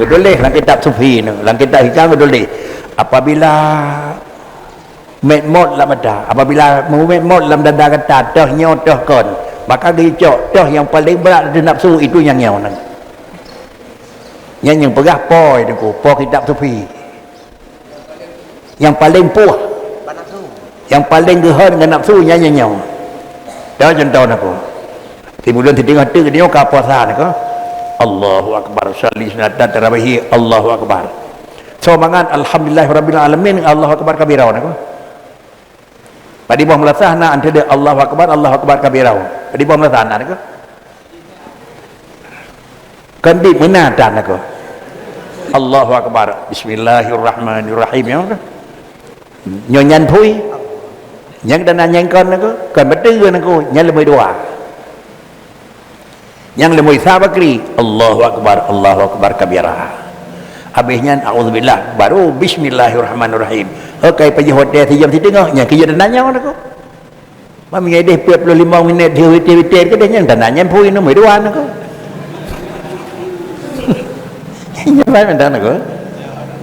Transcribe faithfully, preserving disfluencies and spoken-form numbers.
Tuléh lam kitab sufi nyoe, lam kitab hikam tuléh, apabila mét mot lam mata, apabila mét mot lam dada gata, toh nyoe toh kon, maka geucok toh nyang paleng brat ateueh nafsu, itu nyang nyoe nyoe. Nyan nyang peugah po itu, po kitab sufi. Nyang paleng puih, nyang paleng geuhon ngon nafsu nyan nyoe. Dah contoh nako. Timbulon tideungoe teuk nyoe ka puasa nako. Allahu Akbar, salli sunatan tarawihi, Allahu Akbar. Soe mangat alhamdulillahirabbil alamin, Allahu Akbar kabira nako. Padum boh meulasah na antara Allahu Akbar, Allahu Akbar kabira. Padum boh meulasah na nako. Kon dit meunan tan aku. Allahu Akbar. Bismillahirrahmanirrahim. Ya, kan? Nyoe nyan phui. Nyang dana nyang kon aku. Kon beutôi aku. Nyang leumui dua. Nyang leumui sa bakri. Allahu Akbar. Allahu Akbar kabira. Habis nyan, a'udzubillah. Baru bismillahirrahmanirrahim. Oke, pajoh watèe sijam siteungoh. Nyang keu dana nyan aku. Mami ngai deh peuet ploh limong minét di witir-witir ke deh nyang dana nyang phui nomor dua nako. Nyang lain dana nako.